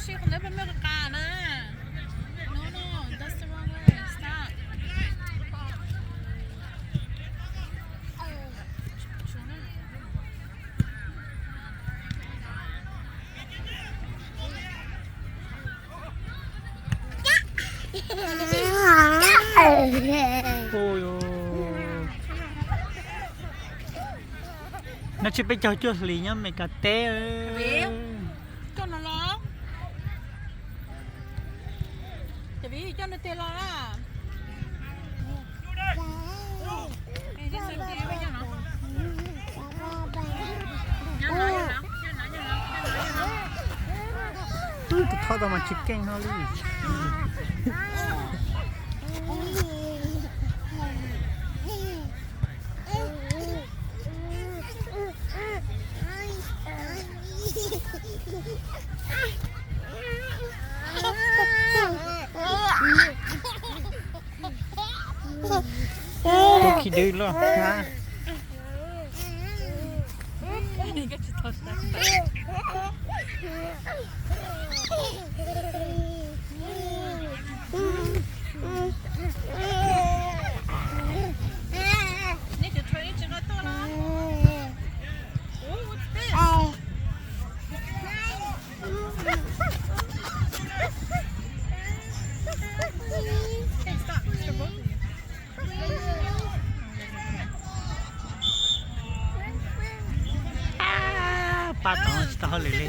Qhov ntawd peb muaj qas na. No, no, that's the wrong way. Stop. No tsis peb caug cuaj hlis nyob Meskas teb. Coj no los. Cov viv coj nws tes los na. Tus thauj tau mas tsis keej no li. Tus khi dwb loj na. Pab tod tsis tau hauj lwm li.